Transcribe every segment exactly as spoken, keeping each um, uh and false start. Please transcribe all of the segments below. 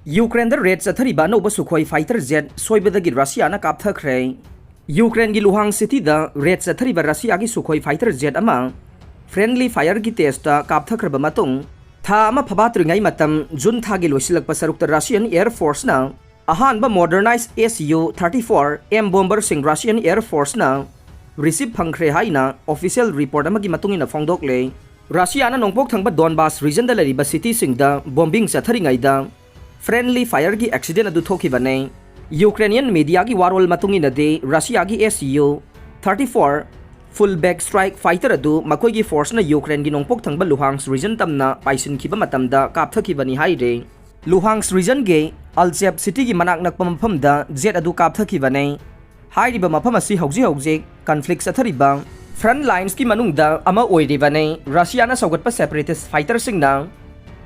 ꯌꯨꯀ꯭ꯔꯦꯟꯗ red ꯆꯠꯊꯔꯤꯕ ꯑꯅꯧꯕ ꯁꯨꯈꯣꯏ fighter Z ꯁꯣꯏꯕꯗꯒꯤ ꯔꯁꯤꯌꯥꯅ ꯀꯥꯞꯊꯈ꯭ꯔꯦ꯫ ꯌꯨꯀ꯭ꯔꯦꯟꯒꯤ ꯂꯨꯍꯥꯡ ꯁꯤꯇꯤꯗ ꯔꯦꯗ ꯆꯠꯊꯔꯤꯕ ꯔꯁꯤꯌꯥꯒꯤ ꯁꯨꯈꯣꯏ ꯐꯥꯏꯇꯔ ꯖꯦꯠ ꯑꯃ ꯐ꯭ꯔꯦꯟꯂꯤ ꯐꯥꯌꯔꯒꯤ ꯇꯦꯁꯇ ꯀꯥꯞꯊꯈ꯭ꯔꯕ ꯃꯇꯨꯡ, ꯊꯥ ꯑꯃ ꯐꯥꯐꯥꯠꯇ꯭ꯔꯤꯉꯩ ꯃꯇꯝ, ꯖꯨꯟ ꯊꯥꯒꯤ ꯂꯣꯏꯁꯤꯜꯂꯛꯄ ꯁꯔꯨꯛꯇ ꯔꯁꯤꯌꯟ ꯑꯦꯌꯔ ꯐꯣꯔꯁꯅ ꯑꯍꯥꯟꯕ modernise S U thirty four M ꯕꯣꯝꯕꯔꯁꯤꯡ ꯔꯁꯤꯌꯟ ꯑꯦꯌꯔ ꯐꯣꯔꯁꯅ ꯔꯤꯁꯤꯞ ꯐꯪꯈ꯭ꯔꯦ ꯍꯥꯏꯅ ꯑꯣꯐꯤꯁꯤꯌꯦꯜ ꯔꯤꯄꯣꯔꯠ ꯑꯃꯒꯤ ꯃꯇꯨꯡ ꯏꯟꯅ ꯐꯣꯡꯗꯣꯛꯂꯦ꯫ ꯔꯁꯤꯌꯥꯅ ꯅꯣꯡꯄꯣꯛ ꯊꯪꯕ ꯗꯣꯟꯕꯥꯁ ꯔꯤꯖꯟꯗ ꯂꯩꯔꯤꯕ ꯁꯤꯇꯤꯁꯤꯡꯗ ꯕꯣꯝꯕꯤꯡ ꯆꯠꯊꯔꯤꯉꯩꯗ ꯐ꯭ꯔꯦꯟꯂꯤ ꯐꯥꯌꯔꯒꯤ ꯑꯦꯛꯁꯤꯗꯦꯟ ꯑꯗꯨ ꯊꯣꯛꯈꯤꯕꯅꯦ꯫ ꯌꯨꯀ꯭ꯔꯦꯅꯤꯌꯟ ꯃꯤꯗꯤꯌꯥꯒꯤ ꯋꯥꯔꯣꯜ ꯃꯇꯨꯡ ꯏꯟꯅꯗꯤ, ꯔꯁꯤꯌꯥꯒꯤ ꯑꯦꯁ ꯌꯨ ꯊꯥꯔꯇꯤ ꯐꯣꯔ ꯐꯨꯜ ꯕꯦꯛ ꯁ꯭ꯇ꯭ꯔꯥꯏꯛ ꯐꯥꯏꯇꯔ ꯑꯗꯨ ꯃꯈꯣꯏꯒꯤ ꯐꯣꯔꯁꯅ ꯌꯨꯀ꯭ꯔꯦꯟꯒꯤ ꯅꯣꯡꯄꯣꯛ ꯊꯪꯕ ꯂꯨꯍꯥꯡꯁ ꯔꯤꯖꯟ ꯇꯝꯅ ꯄꯥꯏꯁꯤꯟꯈꯤꯕ ꯃꯇꯝꯗ ꯀꯥꯞꯊꯈꯤꯕꯅꯤ ꯍꯥꯏꯔꯦ꯫ ꯂꯨꯍꯥꯡꯁ ꯔꯤꯖꯟꯒꯤ ꯑꯜꯆꯦꯞ ꯁꯤꯇꯤꯒꯤ ꯃꯅꯥꯛ ꯅꯛꯄ ꯃꯐꯝꯗ ꯖꯦꯠ ꯑꯗꯨ ꯀꯥꯞꯊꯈꯤꯕꯅꯦ꯫ ꯍꯥꯏꯔꯤꯕ ꯃꯐꯝ ꯑꯁꯤ ꯍꯧꯖꯤꯛ ꯍꯧꯖꯤꯛ ꯀꯟꯐ꯭ꯂꯤꯛ ꯆꯠꯊꯔꯤꯕ ꯐ꯭ꯔꯟꯠ ꯂꯥꯏꯟꯁꯀꯤ ꯃꯅꯨꯡꯗ ꯑꯃ ꯑꯣꯏꯔꯤꯕꯅꯦ꯫ ꯔꯁꯤꯌꯥꯅ ꯁꯧꯒꯠꯄ ꯁꯦꯄꯔꯦꯇꯤꯁ ꯐꯥꯏꯇꯔꯁꯤꯡꯅ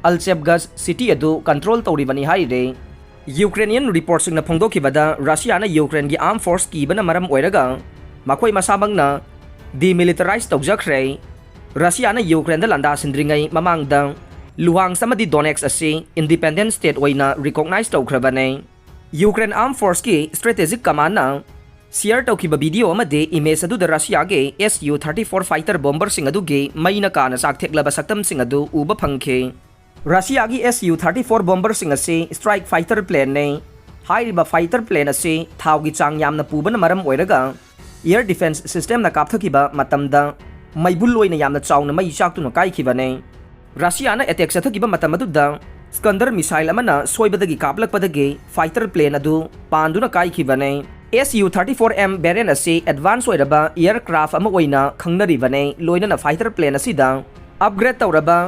ꯑꯜꯆꯦꯞꯒꯁ ꯁꯤꯇꯤ ꯑꯗꯨ ꯀꯟꯇ꯭ꯔꯣꯜ ꯇꯧꯔꯤꯕꯅꯤ ꯍꯥꯏꯔꯦ꯫ ꯌꯨꯀ꯭ꯔꯦꯅꯤꯌꯟ ꯔꯤꯄꯣꯔꯠꯁꯤꯡꯅ ꯐꯣꯡꯗꯣꯛꯈꯤꯕꯗ, ꯔꯁꯤꯌꯥꯅ ꯌꯨꯀ꯭ꯔꯦꯟꯒꯤ ꯑꯥꯔꯝ ꯐꯣꯔꯁ ꯀꯤꯕꯅ ꯃꯔꯝ ꯑꯣꯏꯔꯒ ꯃꯈꯣꯏ ꯃꯁꯥꯃꯛꯅ ꯗꯤꯃꯤꯂꯤꯇꯔꯥꯏꯖ ꯇꯧꯖꯈ꯭ꯔꯦ꯫ ꯔꯁꯤꯌꯥꯅ ꯌꯨꯀ꯭ꯔꯦꯟꯗ ꯂꯥꯟꯗꯥꯁꯤꯟꯗ꯭ꯔꯤꯉꯩ ꯃꯃꯥꯡꯗ ꯂꯨꯍꯥꯡꯁ ꯑꯃꯗꯤ ꯗꯣꯅꯦꯠꯁ ꯑꯁꯤ ꯏꯟꯗꯤꯄꯦꯟꯗꯦꯟꯠ ꯁ꯭ꯇꯦꯠ ꯑꯣꯏꯅ ꯔꯤꯀꯣꯛꯅꯥꯏꯖ ꯇꯧꯈ꯭ꯔꯕꯅꯦ꯫ ꯌꯨꯀ꯭ꯔꯦꯟ ꯑꯥꯔꯝ ꯐꯣꯔꯁꯀꯤ ꯁ꯭ꯇ꯭ꯔꯦꯇꯦꯖꯤꯛ ꯀꯃꯥꯟꯅ ꯁꯤꯌꯔ ꯇꯧꯈꯤꯕ ꯚꯤꯗꯤꯑꯣ ꯑꯃꯗꯤ ꯏꯃꯦꯖ ꯑꯗꯨꯗ ꯔꯁꯤꯌꯥꯒꯤ S U thirty four fighter ꯕꯣꯝꯕꯔꯁꯤꯡ ꯑꯗꯨꯒꯤ ꯃꯩꯅ ꯀꯥꯅ ꯆꯥꯛꯊꯦꯛꯂꯕ ꯁꯛꯇꯝꯁꯤꯡ ꯑꯗꯨ ꯎꯕ ꯐꯪꯈꯤ꯫ ꯔꯁꯤꯌꯥꯒꯤ ꯑꯦꯁ ꯌꯨ ꯊꯥꯔꯇꯤ ꯐꯣꯔ ꯕꯣꯝꯕꯔꯁꯤꯡ ꯑꯁꯤ ꯁ꯭ꯇ꯭ꯔꯥꯏꯛ ꯐꯥꯏꯇꯔ ꯄ꯭ꯂꯦꯟꯅꯤ꯫ ꯍꯥꯏꯔꯤꯕ ꯐꯥꯏꯇꯔ ꯄ꯭ꯂꯦꯟ ꯑꯁꯤ ꯊꯥꯎꯒꯤ ꯆꯥꯡ ꯌꯥꯝꯅ ꯄꯨꯕꯅ ꯃꯔꯝ ꯑꯣꯏꯔꯒ, ꯑꯦꯌꯔ ꯗꯤꯐꯦꯟꯁ ꯁꯤꯁꯇꯦꯝꯅ ꯀꯥꯞꯊꯈꯤꯕ ꯃꯇꯝꯗ ꯃꯩꯕꯨꯜ ꯑꯣꯏꯅ ꯌꯥꯝꯅ ꯆꯥꯎꯅ ꯃꯩ ꯆꯥꯛꯇꯨꯅ ꯀꯥꯏꯈꯤꯕꯅꯤ꯫ ꯔꯁꯤꯌꯥꯅ ꯑꯦꯇꯦꯛ ꯆꯠꯊꯈꯤꯕ ꯃꯇꯝ ꯑꯗꯨꯗ ꯁ꯭ꯀꯟꯗꯔ ꯃꯤꯁꯥꯏꯜ ꯑꯃꯅ ꯁꯣꯏꯕꯗꯒꯤ ꯀꯥꯞꯂꯛꯄꯗꯒꯤ ꯐꯥꯏꯇꯔ ꯄ꯭ꯂꯦꯟ ꯑꯗꯨ ꯄꯥꯟꯗꯨꯅ ꯀꯥꯏꯈꯤꯕꯅꯤ꯫ S U thirty four M variant ꯑꯁꯤ ꯑꯦꯗꯚꯥꯟꯁ ꯑꯣꯏꯔꯕ ꯑꯦꯌꯔ ꯀ꯭ꯔꯥꯐ ꯑꯃ ꯑꯣꯏꯅ ꯈꯪꯅꯔꯤꯕꯅꯤ, ꯂꯣꯏꯅꯅ ꯐꯥꯏꯇꯔ ꯄ꯭ꯂꯦꯟ ꯑꯁꯤꯗ ꯑꯞꯒ꯭ꯔꯦꯗ ꯇꯧꯔꯕ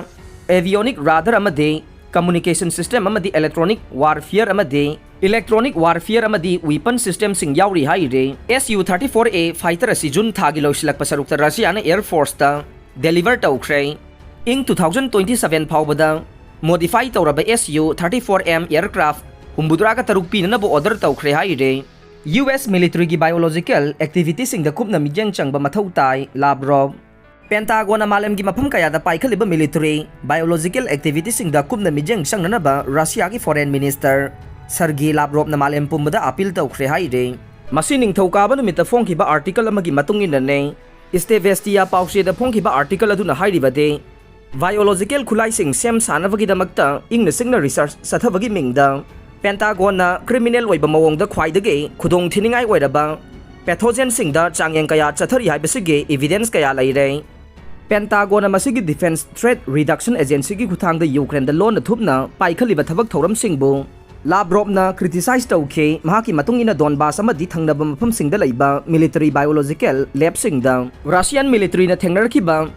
ꯑꯦꯚꯤꯌꯣꯅꯤꯛ ꯔꯥꯗꯥꯔ ꯑꯃꯗꯤ ꯀꯝꯃꯨꯅꯤꯀꯦꯁꯟ ꯁꯤꯁꯇꯦꯝ ꯑꯃꯗꯤ ꯏꯂꯦꯛꯇ꯭ꯔꯣꯅꯤꯛ ꯋꯥꯔꯐꯤꯌꯔ ꯑꯃꯗꯤ ꯏꯂꯦꯛꯇ꯭ꯔꯣꯅꯤꯛ ꯋꯥꯔꯐꯤꯌꯔ ꯑꯃꯗꯤ ꯋꯤꯄꯟ ꯁꯤꯁꯇꯦꯝꯁꯤꯡ ꯌꯥꯎꯔꯤ ꯍꯥꯏꯔꯤ꯫ S U thirty four A fighter ꯑꯁꯤ ꯖꯨꯟ ꯊꯥꯒꯤ ꯂꯣꯏꯁꯤꯜꯂꯛꯄ ꯁꯔꯨꯛꯇ ꯔꯁꯤꯌꯥꯅ ꯑꯦꯌꯔ ꯐꯣꯔꯁꯇ ꯗꯦꯂꯤꯚꯔ ꯇꯧꯈ꯭ꯔꯦ꯫ ꯏꯪ ꯇꯨ ꯊꯥꯎꯖꯟ ꯇ꯭ꯋꯦꯟꯇꯤ ꯁꯚꯦꯟ ꯐꯥꯎꯕꯗ ꯃꯣꯗꯤꯐꯥꯏ ꯇꯧꯔꯕ S U thirty four M aircraft ꯍꯨꯝꯐꯨꯇꯔꯥꯒ ꯇꯔꯨꯛ ꯄꯤꯅꯅꯕ ꯑꯣꯔꯗꯔ ꯇꯧꯈ꯭ꯔꯦ ꯍꯥꯏꯔꯤ꯫ ꯌꯨ ꯑꯦꯁ ꯃꯤꯂꯤꯇꯔꯤꯒꯤ ꯕꯥꯏꯑꯣꯂꯣꯖꯤꯀꯦꯜ ꯑꯦꯛꯇꯤꯚꯤꯇꯤꯁꯤꯡꯗ ꯀꯨꯞꯅ ꯃꯤꯠꯌꯦꯡ ꯆꯪꯕ ꯃꯊꯧ ꯇꯥꯏ, ꯂꯥꯕ꯭ꯔꯣꯚ꯫ ꯄꯦꯟꯇꯥꯒꯣꯟꯅ ꯃꯥꯂꯦꯝꯒꯤ ꯃꯐꯝ ꯀꯌꯥꯗ ꯄꯥꯏꯈꯠꯂꯤꯕ ꯃꯤꯂꯤꯇꯔꯤ ꯕꯥꯏꯑꯣꯂꯣꯖꯤꯀꯦꯜ ꯑꯦꯛꯇꯤꯚꯤꯇꯤꯁꯤꯡꯗ ꯀꯨꯞꯅ ꯃꯤꯠꯌꯦꯡ ꯆꯪꯅꯅꯕ ꯔꯁꯤꯌꯥꯒꯤ ꯐꯣꯔꯦꯟ ꯃꯤꯅꯤꯁꯇꯔ ꯁꯔꯒꯤ ꯂꯥꯕ꯭ꯔꯣꯞꯅ ꯃꯥꯂꯦꯝ ꯄꯨꯝꯕꯗ ꯑꯄꯤꯜ ꯇꯧꯈ꯭ꯔꯦ ꯍꯥꯏꯔꯤ꯫ ꯃꯁꯤ ꯅꯤꯡꯊꯧꯀꯥꯕ ꯅꯨꯃꯤꯠꯇ ꯐꯣꯡꯈꯤꯕ ꯑꯥꯔꯇꯤꯀꯜ ꯑꯃꯒꯤ ꯃꯇꯨꯡ ꯏꯟꯅꯅꯤ꯫ ꯏꯁꯇꯦꯚꯦꯁꯇꯤꯌꯥ ꯄꯥꯎꯆꯦꯗ ꯐꯣꯡꯈꯤꯕ ꯑꯥꯔꯇꯤꯀꯜ ꯑꯗꯨꯅ ꯍꯥꯏꯔꯤꯕꯗꯤ, ꯕꯥꯏꯑꯣꯂꯣꯖꯤꯀꯦꯜ ꯈꯨꯠꯂꯥꯏꯁꯤꯡ ꯁꯦꯝ ꯁꯥꯅꯕꯒꯤꯗꯃꯛꯇ ꯏꯪꯅ ꯆꯤꯛꯅ ꯔꯤꯁꯔꯆ ꯆꯠꯊꯕꯒꯤ ꯃꯤꯡꯗ ꯄꯦꯟꯇꯥꯒꯣꯟꯅ ꯀ꯭ꯔꯤꯃꯤꯅꯦꯜ ꯑꯣꯏꯕ ꯃꯑꯣꯡꯗ ꯈ꯭ꯋꯥꯏꯗꯒꯤ ꯈꯨꯗꯣꯡ ꯊꯤꯅꯤꯡꯉꯥꯏ ꯑꯣꯏꯔꯕ ꯄꯦꯊꯣꯖꯦꯟꯁꯤꯡꯗ ꯆꯥꯡꯌꯦꯡ ꯀꯌꯥ ꯆꯠꯊꯔꯤ ꯍꯥꯏꯕꯁꯤꯒꯤ ꯏꯚꯤꯗꯦꯟꯁ ꯀꯌꯥ ꯂꯩꯔꯦ꯫ ꯄꯦꯟꯇꯥꯒꯣꯟꯅ ꯃꯁꯤꯒꯤ ꯗꯤꯐꯦꯟꯁ ꯊ꯭ꯔꯦꯠ ꯔꯤꯗꯛꯁꯟ ꯑꯦꯖꯦꯟꯁꯤꯒꯤ ꯈꯨꯠꯊꯥꯡꯗ ꯌꯨꯀ꯭ꯔꯦꯟꯗ ꯂꯣꯟꯅ ꯊꯨꯞꯅ ꯄꯥꯏꯈꯠꯂꯤꯕ ꯊꯕꯛ ꯊꯧꯔꯝꯁꯤꯡꯕꯨ ꯂꯥꯕ꯭ꯔꯣꯞꯅ ꯀ꯭ꯔꯤꯇꯤꯁꯥꯏꯖ ꯇꯧꯈꯤ꯫ ꯃꯍꯥꯛꯀꯤ ꯃꯇꯨꯡ ꯏꯟꯅ ꯗꯣꯟꯕꯥꯁ ꯑꯃꯗꯤ ꯊꯪꯅꯕ ꯃꯐꯝꯁꯤꯡꯗ ꯂꯩꯕ ꯃꯤꯂꯤꯇꯔꯤ ꯕꯥꯏꯑꯣꯂꯣꯖꯤꯀꯦꯜ ꯂꯦꯕꯁꯤꯡꯗ ꯔꯁꯤꯌꯥꯟ ꯃꯤꯂꯤꯇꯔꯤꯅ ꯊꯦꯡꯅꯔꯛꯈꯤꯕ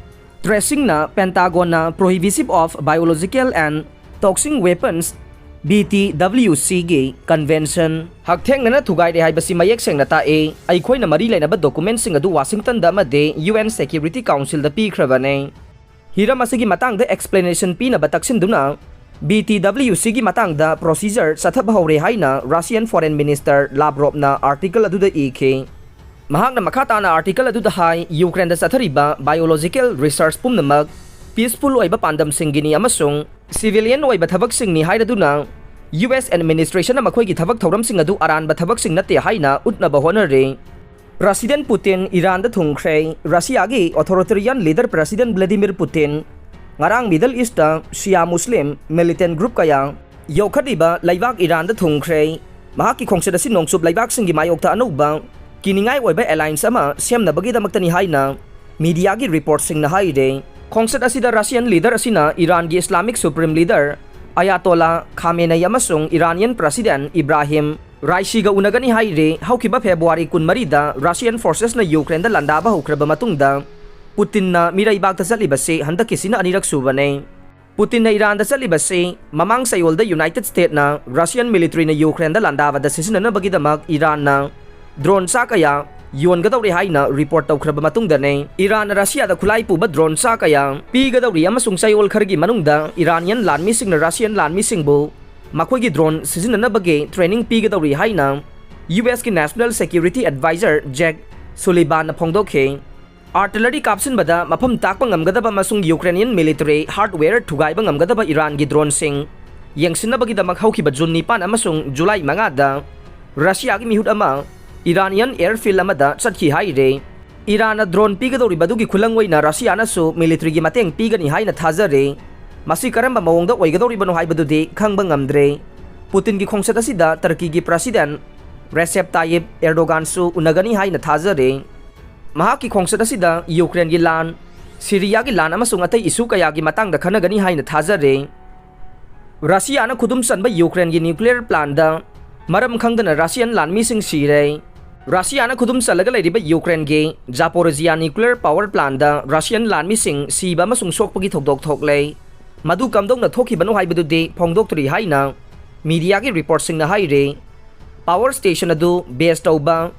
ꯇ꯭ꯔꯦꯁꯤꯡꯅ ꯄꯦꯟꯇꯥꯒꯣꯟꯅ Prohibition of Biological and Toxic Weapons, B T W C ꯒꯤ ꯀꯟꯚꯦꯟꯁꯟ ꯍꯛꯊꯦꯡꯅꯅ ꯊꯨꯒꯥꯏꯔꯦ ꯍꯥꯏꯕꯁꯤ ꯃꯌꯦꯛ ꯁꯦꯡꯅ ꯇꯥꯛꯏ꯫ ꯑꯩꯈꯣꯏꯅ ꯃꯔꯤ ꯂꯩꯅꯕ ꯗꯣꯀꯨꯃꯦꯟꯁꯤꯡ ꯑꯗꯨ ꯋꯥꯁꯤꯡꯇꯟꯗ ꯑꯃꯗꯤ ꯌꯨ ꯑꯦꯟ ꯁꯦꯀ꯭ꯌꯨꯔꯤꯇꯤ ꯀꯥꯎꯟꯁꯤꯜꯗ ꯄꯤꯈ꯭ꯔꯕꯅꯤ꯫ ꯍꯤꯔꯝ ꯑꯁꯤꯒꯤ ꯃꯇꯥꯡꯗ ꯑꯦꯛꯁꯄ꯭ꯂꯦꯅꯦꯁꯟ ꯄꯤꯅꯕ ꯇꯛꯁꯤꯟꯗꯨꯅ, B T W C ꯒꯤ ꯃꯇꯥꯡꯗ ꯄ꯭ꯔꯣꯁꯤꯖꯔ ꯆꯠꯊꯕ ꯍꯧꯔꯦ ꯍꯥꯏꯅ ꯔꯁꯤꯌꯟ ꯐꯣꯔꯦꯟ ꯃꯤꯅꯤꯁꯇꯔ ꯂꯥꯕ꯭ꯔꯣꯞꯅ ꯑꯥꯔꯇꯤꯀꯜ ꯑꯗꯨꯗ ꯏꯈꯤ꯫ ꯃꯍꯥꯛꯅ ꯃꯈꯥ ꯇꯥꯅ ꯑꯥꯔꯇꯤꯀꯜ ꯑꯗꯨꯗ ꯍꯥꯏ, ꯌꯨꯀ꯭ꯔꯦꯟꯗ ꯆꯠꯊꯔꯤꯕ ꯕꯥꯏꯑꯣꯂꯣꯖꯤꯀꯦꯜ ꯔꯤꯁꯔꯆ ꯄꯨꯝꯅꯃꯛ ꯄꯤꯁꯐꯨꯜ ꯑꯣꯏꯕ ꯄꯥꯟꯗꯝꯁꯤꯡꯒꯤꯅꯤ ꯑꯃꯁꯨꯡ ꯁꯤꯚꯤꯂꯤꯌꯟ ꯑꯣꯏꯕ ꯊꯕꯛꯁꯤꯡꯅꯤ ꯍꯥꯏꯔꯗꯨꯅ, ꯌꯨ ꯑꯦꯁ ꯑꯦꯗꯃꯤꯅꯤꯁꯇ꯭ꯔꯦꯁꯟꯅ ꯃꯈꯣꯏꯒꯤ ꯊꯕꯛ ꯊꯧꯔꯝꯁꯤꯡ ꯑꯗꯨ ꯑꯔꯥꯟꯕ ꯊꯕꯛꯁꯤꯡ ꯅꯠꯇꯦ ꯍꯥꯏꯅ ꯎꯠꯅꯕ ꯍꯣꯠꯅꯔꯤ꯫ ꯄ꯭ꯔꯁꯤꯗꯦꯟ ꯄꯨꯇꯤꯟ ꯏꯔꯥꯟꯗ ꯊꯨꯡꯈ꯭ꯔꯦ꯫ ꯔꯁꯤꯌꯥꯒꯤ ꯑꯣꯊꯣꯔꯤꯇꯦꯔꯤꯌꯟ ꯂꯤꯗꯔ ꯄ꯭ꯔꯁꯤꯗꯦꯟ ꯚ꯭ꯂꯥꯗꯤꯃꯤꯔ ꯄꯨꯇꯤꯟ ꯉꯔꯥꯡ ꯃꯤꯗꯜ ꯏꯁꯇ ꯁꯤꯌꯥ ꯃꯨꯁꯂꯤꯝ ꯃꯤꯂꯤꯇꯦꯟ ꯒ꯭ꯔꯨꯞ ꯀꯌꯥ ꯌꯣꯛꯈꯠꯂꯤꯕ ꯂꯩꯕꯥꯛ ꯏꯔꯥꯟꯗ ꯊꯨꯡꯈ꯭ꯔꯦ꯫ ꯃꯍꯥꯛꯀꯤ ꯈꯣꯡꯆꯠ ꯑꯁꯤ ꯅꯣꯡꯆꯨꯞ ꯂꯩꯕꯥꯛꯁꯤꯡꯒꯤ ꯃꯥꯌꯣꯛꯇ ꯑꯅꯧꯕ ꯀꯤꯅꯤꯡꯉꯥꯏ ꯑꯣꯏꯕ ꯑꯦꯂꯥꯏꯟꯁ ꯑꯃ ꯁꯦꯝꯅꯕꯒꯤꯗꯃꯛꯇꯅꯤ ꯍꯥꯏꯅ ꯃꯤꯗꯤꯌꯥꯒꯤ ꯔꯤꯄꯣꯔꯠꯁꯤꯡꯅ ꯍꯥꯏꯔꯦ꯫ ꯈꯣꯡꯆꯠ ꯑꯁꯤꯗ ꯔꯁꯤꯌꯟ ꯂꯤꯗꯔ ꯑꯁꯤꯅ ꯏꯔꯥꯟꯒꯤ ꯏꯁꯂꯥꯃꯤꯛ ꯁꯨꯄ꯭ꯔꯤꯝ ꯂꯤꯗꯔ ꯑꯌꯥꯇꯣꯂꯥ ꯈꯥꯃꯦꯅꯩ ꯑꯃꯁꯨꯡ ꯏꯔꯥꯅꯤꯌꯟ ꯄ꯭ꯔꯁꯤꯗꯦꯟ ꯏꯕ꯭ꯔꯥꯍꯤꯝ ꯔꯥꯏꯁꯤꯒ ꯎꯅꯒꯅꯤ ꯍꯥꯏꯔꯦ꯫ ꯍꯧꯈꯤꯕ ꯐꯦꯕ꯭ꯔꯨꯋꯥꯔꯤ ꯀꯨꯟꯃꯔꯤꯗ ꯔꯁꯤꯌꯟ ꯐꯣꯔꯁꯦꯁꯅ ꯌꯨꯀ꯭ꯔꯦꯟꯗ ꯂꯥꯟꯗꯥꯕ ꯍꯧꯈ꯭ꯔꯕ ꯃꯇꯨꯡꯗ ꯄꯨꯇꯤꯟꯅ ꯃꯤꯔꯩꯕꯥꯛꯇ ꯆꯠꯂꯤꯕꯁꯤ ꯍꯟꯗꯛꯀꯤꯁꯤꯅ ꯑꯅꯤꯔꯛ ꯁꯨꯕꯅꯦ꯫ ꯄꯨꯇꯤꯟꯅ ꯏꯔꯥꯟꯗ ꯆꯠꯂꯤꯕꯁꯤ ꯃꯃꯥꯡ ꯆꯌꯣꯜꯗ ꯌꯨꯅꯥꯏꯇꯦꯗ ꯁ꯭ꯇꯦꯠꯅ ꯔꯁꯤꯌꯟ ꯃꯤꯂꯤꯇꯔꯤꯅ ꯌꯨꯀ꯭ꯔꯦꯟꯗ ꯂꯥꯟꯗꯥꯕꯗ ꯁꯤꯖꯤꯟꯅꯅꯕꯒꯤꯗꯃꯛ ꯏꯔꯥꯟꯅ ꯗ꯭ꯔꯣꯟ ꯆꯥ ꯀꯌꯥ ꯌꯣꯟꯒꯗꯧꯔꯦ ꯍꯥꯏꯅ ꯔꯤꯄꯣꯔꯠ ꯇꯧꯈ꯭ꯔꯕ ꯃꯇꯨꯡꯗꯅꯦ꯫ ꯏꯔꯥꯟꯅ ꯔꯁꯤꯌꯥꯗ ꯈꯨꯠꯂꯥꯏ ꯄꯨꯕ ꯗ꯭ꯔꯣꯟ ꯆꯥ ꯀꯌꯥ ꯄꯤꯒꯗꯧꯔꯤ ꯑꯃꯁꯨꯡ ꯆꯌꯣꯜ ꯈꯔꯒꯤ ꯃꯅꯨꯡꯗ ꯏꯔꯥꯅꯤꯌꯟ ꯂꯥꯟꯃꯤꯁꯤꯡꯅ ꯔꯁꯤꯌꯟ ꯂꯥꯟꯃꯤꯁꯤꯡꯕꯨ ꯃꯈꯣꯏꯒꯤ ꯗ꯭ꯔꯣꯟ ꯁꯤꯖꯤꯟꯅꯅꯕꯒꯤ ꯇ꯭ꯔꯦꯅꯤꯡ ꯄꯤꯒꯗꯧꯔꯤ ꯍꯥꯏꯅ ꯌꯨ ꯑꯦꯁꯀꯤ ꯅꯦꯁꯅꯦꯜ ꯁꯦꯀ꯭ꯌꯨꯔꯤꯇꯤ ꯑꯦꯗꯚꯥꯏꯖꯔ ꯖꯦꯛ ꯁꯨꯂꯤꯕꯥꯟꯅ ꯐꯣꯡꯗꯣꯛꯈꯤ꯫ Artillery ꯀꯥꯞꯁꯤꯟꯕꯗ ꯃꯐꯝ ꯇꯥꯛꯄ ꯉꯝꯒꯗꯕ ꯑꯃꯁꯨꯡ Ukrainian military hardware ꯊꯨꯒꯥꯏꯕ ꯉꯝꯒꯗꯕ ꯏꯔꯥꯟꯒꯤ drone ꯁꯤꯡ ꯌꯦꯡꯁꯤꯟꯅꯕꯒꯤꯗꯃꯛ ꯍꯧꯈꯤꯕ June ꯅꯤꯄꯥꯟ ꯑꯃꯁꯨꯡ July ꯃꯉꯥꯗ ꯔꯁꯤꯌꯥꯒꯤ ꯃꯤꯍꯨꯠ ꯑꯃ Iranian airfield ꯑꯃꯗ ꯆꯠꯈꯤ ꯍꯥꯏꯔꯦ꯫ ꯏꯔꯥꯟꯅ drone ꯄꯤꯒꯗꯧꯔꯤꯕ ꯑꯗꯨꯒꯤ ꯈꯨꯂꯪ ꯑꯣꯏꯅ ꯔꯁꯤꯌꯥꯅꯁꯨ military ꯒꯤ ꯃꯇꯦꯡ ꯄꯤꯒꯅꯤ ꯍꯥꯏꯅ ꯊꯥꯖꯔꯦ꯫ ꯃꯁꯤ ꯀꯔꯝꯕ ꯃꯑꯣꯡꯗ ꯑꯣꯏꯒꯗꯧꯔꯤꯕꯅꯣ ꯍꯥꯏꯕꯗꯨꯗꯤ ꯈꯪꯕ ꯉꯝꯗ꯭ꯔꯦ꯫ ꯄꯨꯇꯤꯟꯒꯤ ꯈꯣꯡꯆꯠ ꯑꯁꯤꯗ ꯇꯔꯀꯤꯒꯤ president ꯔꯦꯁꯦꯞ ꯇꯥꯌꯤꯞ ꯑꯦꯔꯗꯣꯒꯥꯟꯁꯨ ꯎꯅꯒꯅꯤ ꯍꯥꯏꯅ ꯊꯥꯖꯔꯦ꯫ ꯃꯍꯥꯛꯀꯤ ꯈꯣꯡꯆꯠ ꯑꯁꯤꯗ ꯌꯨꯀ꯭ꯔꯦꯟꯒꯤ ꯂꯥꯟ, ꯁꯤꯔꯤꯌꯥꯒꯤ ꯂꯥꯟ ꯑꯃꯁꯨꯡ ꯑꯇꯩ issue ꯀꯌꯥꯒꯤ ꯃꯇꯥꯡꯗ ꯈꯟꯅꯒꯅꯤ ꯍꯥꯏꯅ ꯊꯥꯖꯔꯦ꯫ ꯔꯁꯤꯌꯥꯅ ꯈꯨꯗꯨꯝ ꯆꯟꯕ ꯌꯨꯀ꯭ꯔꯦꯟꯒꯤ nuclear plant ꯗ ꯃꯔꯝ ꯈꯪꯗꯅ Russian ꯂꯥꯟꯃꯤꯁꯤꯡ ꯁꯤꯔꯦ꯫ ꯔꯁꯤꯌꯥꯅ ꯈꯨꯗꯨꯝ ꯆꯜꯂꯒ ꯂꯩꯔꯤꯕ ꯌꯨꯀ꯭ꯔꯦꯟꯒꯤ Zaporizhzhia nuclear power plant ꯗ Russian ꯂꯥꯟꯃꯤꯁꯤꯡ ꯁꯤꯕ ꯑꯃꯁꯨꯡ ꯁꯣꯛꯄꯒꯤ ꯊꯧꯗꯣꯛ ꯊꯣꯛꯂꯦ꯫ ꯃꯗꯨ ꯀꯝꯗꯧꯅ ꯊꯣꯛꯈꯤꯕꯅꯣ ꯍꯥꯏꯕꯗꯨꯗꯤ ꯐꯣꯡꯗꯣꯛꯇ꯭ꯔꯤ ꯍꯥꯏꯅ media ꯒꯤ report ꯁꯤꯡꯅ ꯍꯥꯏꯔꯤ꯫ Power station ꯑꯗꯨ base ꯇꯧꯕ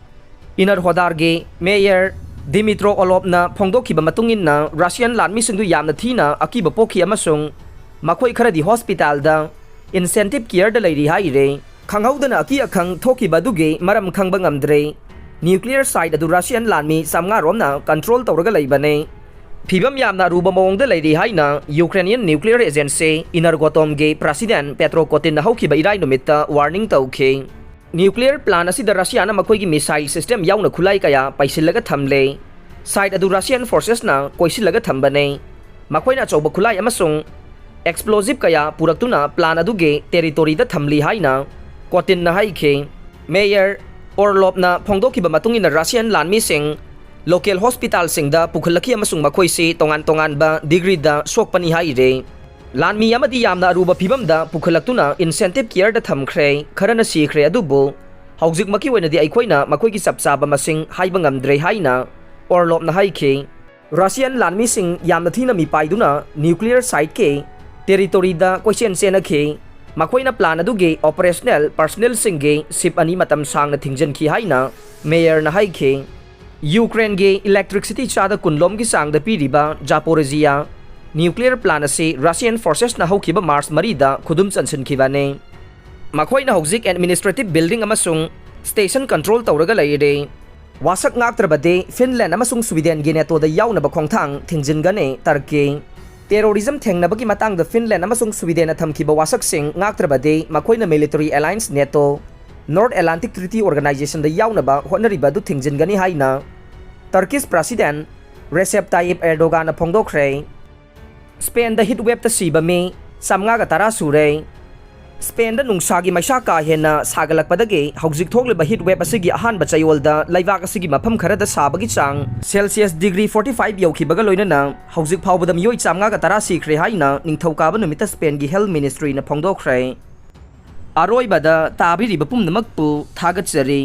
Enerhodar ꯒꯤ mayor Dmytro Olovna ꯐꯣꯡꯗꯣꯛꯈꯤꯕ ꯃꯇꯨꯡ ꯏꯟꯅ, Russian ꯂꯥꯟꯃꯤꯁꯤꯡꯗꯨ ꯌꯥꯝꯅ ꯊꯤꯅ ꯑꯀꯤꯕ ꯄꯣꯛꯈꯤ ꯑꯃꯁꯨꯡ ꯃꯈꯣꯏ ꯈꯔꯗꯤ hospital ꯗ intensive care ꯗ ꯂꯩꯔꯤ ꯍꯥꯏꯔꯦ꯫ ꯈꯪꯍꯧꯗꯅ ꯑꯀꯤ ꯑꯈꯪ ꯊꯣꯛꯈꯤꯕ ꯑꯗꯨꯒꯤ ꯃꯔꯝ ꯈꯪꯕ ꯉꯝꯗ꯭ꯔꯦ꯫ Nuclear site ꯑꯗꯨ Russian ꯂꯥꯟꯃꯤ ꯆꯥꯝꯃꯉꯥ ꯔꯣꯝꯅ control ꯇꯧꯔꯒ ꯂꯩꯕꯅꯦ꯫ ꯐꯤꯕꯝ ꯌꯥꯝꯅ ꯑꯔꯨꯕ ꯃꯑꯣꯡꯗ ꯂꯩꯔꯤ ꯍꯥꯏꯅ Ukrainian nuclear agency Energoatom ꯒꯤ president Petro Kotin ꯅ ꯍꯧꯈꯤꯕ ꯏꯔꯥꯏ ꯅꯨꯃꯤꯠꯇ warning ꯇꯧꯈꯤ꯫ Nuclear plant ꯑꯁꯤꯗ ꯔꯁꯤꯌꯥꯅ ꯃꯈꯣꯏꯒꯤ missile system ꯌꯥꯎꯅ ꯈꯨꯠꯂꯥꯏ ꯀꯌꯥ ꯄꯩꯁꯤꯜꯂꯒ ꯊꯝꯂꯦ꯫ Site ꯑꯗꯨ Russian forces ꯅ ꯀꯣꯏꯁꯤꯜꯂꯒ ꯊꯝꯕꯅꯦ꯫ ꯃꯈꯣꯏꯅ ꯑꯆꯧꯕ ꯈꯨꯠꯂꯥꯏ ꯑꯃꯁꯨꯡ explosive ꯀꯌꯥ ꯄꯨꯔꯛꯇꯨꯅ plant ꯑꯗꯨꯒꯤ territory ꯗ ꯊꯝꯂꯤ ꯍꯥꯏꯅ Kotin ꯅ ꯍꯥꯏꯈꯤ꯫ Mayor Orlov ꯅ ꯐꯣꯡꯗꯣꯛꯈꯤꯕ ꯃꯇꯨꯡ ꯏꯟꯅ, Russian ꯂꯥꯟꯃꯤꯁꯤꯡ local hospital ꯁꯤꯡꯗ ꯄꯨꯈꯠꯂꯛꯈꯤ ꯑꯃꯁꯨꯡ ꯃꯈꯣꯏꯁꯤ ꯇꯣꯉꯥꯟ ꯇꯣꯉꯥꯟꯕ degree ꯗ ꯁꯣꯛꯄꯅꯤ ꯍꯥꯏꯔꯦ꯫ ꯂꯥꯟꯃꯤ ꯑꯃꯗꯤ ꯌꯥꯝꯅ ꯑꯔꯨꯕ ꯐꯤꯕꯝꯗ ꯄꯨꯈꯠꯂꯛꯇꯨꯅ intensive care ꯗ ꯊꯝꯈ꯭ꯔꯦ, ꯈꯔꯅ ꯁꯤꯈ꯭ꯔꯦ, ꯑꯗꯨꯕꯨ ꯍꯧꯖꯤꯛꯃꯛꯀꯤ ꯑꯣꯏꯅꯗꯤ ꯑꯩꯈꯣꯏꯅ ꯃꯈꯣꯏꯒꯤ ꯆꯞ ꯆꯥꯕ ꯃꯁꯤꯡ ꯍꯥꯏꯕ ꯉꯝꯗ꯭ꯔꯦ ꯍꯥꯏꯅ Orlov ꯅ ꯍꯥꯏꯈꯤ꯫ Russian ꯂꯥꯟꯃꯤꯁꯤꯡ ꯌꯥꯝꯅ ꯊꯤꯅ ꯃꯤꯄꯥꯏꯗꯨꯅ nuclear site ꯀꯤ territory ꯗ ꯀꯣꯏꯆꯦꯟ ꯆꯦꯟꯅꯈꯤ꯫ ꯃꯈꯣꯏꯅ plant ꯑꯗꯨꯒꯤ operational personnel ꯁꯤꯡꯒꯤ ship ꯑꯅꯤ ꯃꯇꯝ ꯁꯥꯡꯅ ꯊꯤꯡꯖꯤꯟꯈꯤ ꯍꯥꯏꯅ mayor ꯅ ꯍꯥꯏꯈꯤ꯫ ꯌꯨꯀ꯭ꯔꯦꯟꯒꯤ electricity ꯆꯥꯗ ꯀꯨꯟ ꯂꯣꯝꯒꯤ ꯆꯥꯡꯗ ꯄꯤꯔꯤꯕ Zaporizhzhia nuclear plant ꯑꯁꯤ Russian forces ꯅ ꯍꯧꯈꯤꯕ March ꯃꯔꯤꯗ ꯈꯨꯗꯨꯝ ꯆꯟꯁꯤꯟꯈꯤꯕꯅꯤ꯫ ꯃꯈꯣꯏꯅ ꯍꯧꯖꯤꯛ administrative building ꯑꯃꯁꯨꯡ station control ꯇꯧꯔꯒ ꯂꯩꯔꯦ꯫ ꯋꯥꯁꯛ ꯉꯥꯛꯇ꯭ꯔꯕꯗꯤ ꯐꯤꯟꯂꯦꯟ ꯑꯃꯁꯨꯡ ꯁ꯭ꯋꯤꯗꯦꯟꯒꯤ ꯅꯦꯇꯣꯗ ꯌꯥꯎꯅꯕ ꯈꯣꯡꯊꯥꯡ ꯊꯤꯡꯖꯤꯟꯒꯅꯤ꯫ ꯇꯔꯀꯤ꯫ ꯇꯦꯔꯣꯔꯤꯖꯝ ꯊꯦꯡꯅꯕꯒꯤ ꯃꯇꯥꯡꯗ ꯐꯤꯟꯂꯦꯟ ꯑꯃꯁꯨꯡ ꯁ꯭ꯋꯤꯗꯦꯟꯅ ꯊꯝꯈꯤꯕ ꯋꯥꯁꯛꯁꯤꯡ ꯉꯥꯛꯇ꯭ꯔꯕꯗꯤ ꯃꯈꯣꯏꯅ military alliance NATO, North Atlantic treaty ꯑꯣꯔꯒꯅꯥꯏꯖꯦꯁꯟꯗ ꯌꯥꯎꯅꯕ ꯍꯣꯠꯅꯔꯤꯕ ꯑꯗꯨ ꯊꯤꯡꯖꯤꯟꯒꯅꯤ ꯍꯥꯏꯅ ꯇꯔꯀꯤꯁ ꯄ꯭ꯔꯁꯤꯗꯦꯟ ꯔꯦꯁꯦꯞ ꯇꯥꯌꯤꯞ ꯑꯦꯔꯗꯣꯒꯥꯟꯅ ꯐꯣꯡꯗꯣꯛꯈ꯭ꯔꯦ꯫ ꯁ꯭ꯄꯦꯟꯗ ꯍꯤꯠ ꯋꯦꯞꯇ ꯁꯤꯕ ꯃꯤ ꯆꯥꯝꯃꯉꯥꯒ ꯇꯔꯥ ꯁꯨꯔꯦ꯫ ꯁ꯭ꯄꯦꯟꯗ ꯅꯨꯡꯁꯥꯒꯤ ꯃꯩꯁꯥ ꯀꯥ ꯍꯦꯟꯅ ꯁꯥꯒꯠꯂꯛꯄꯗꯒꯤ ꯍꯧꯖꯤꯛ ꯊꯣꯛꯂꯤꯕ ꯍꯤꯠ ꯋꯦꯞ ꯑꯁꯤꯒꯤ ꯑꯍꯥꯟꯕ ꯆꯌꯣꯜꯗ ꯂꯩꯕꯥꯛ ꯑꯁꯤꯒꯤ ꯃꯐꯝ ꯈꯔꯗ ꯁꯥꯕꯒꯤ ꯆꯥꯡ ꯁꯦꯜꯁꯤꯌꯁ ꯗꯤꯒ꯭ꯔꯤ ꯐꯣꯔꯇꯤ ꯐꯥꯏꯚ ꯌꯧꯈꯤꯕꯒ ꯂꯣꯏꯅꯅ ꯍꯧꯖꯤꯛ ꯐꯥꯎꯕꯗ ꯃꯤꯑꯣꯏ ꯆꯥꯝꯃꯉꯥꯒ ꯇꯔꯥ ꯁꯤꯈ꯭ꯔꯦ ꯍꯥꯏꯅ ꯅꯤꯡꯊꯧꯀꯥꯕ ꯅꯨꯃꯤꯠꯇ ꯁ꯭ꯄꯦꯟꯒꯤ ꯍꯦꯜꯊ ꯃꯤꯅꯤꯁꯇ꯭ꯔꯤꯅ ꯐꯣꯡꯗꯣꯛꯈ꯭ꯔꯦ꯫ ꯑꯔꯣꯏꯕꯗ ꯇꯥꯕꯤꯔꯤꯕ ꯄꯨꯝꯅꯃꯛꯄꯨ ꯊꯥꯒꯠꯆꯔꯤ꯫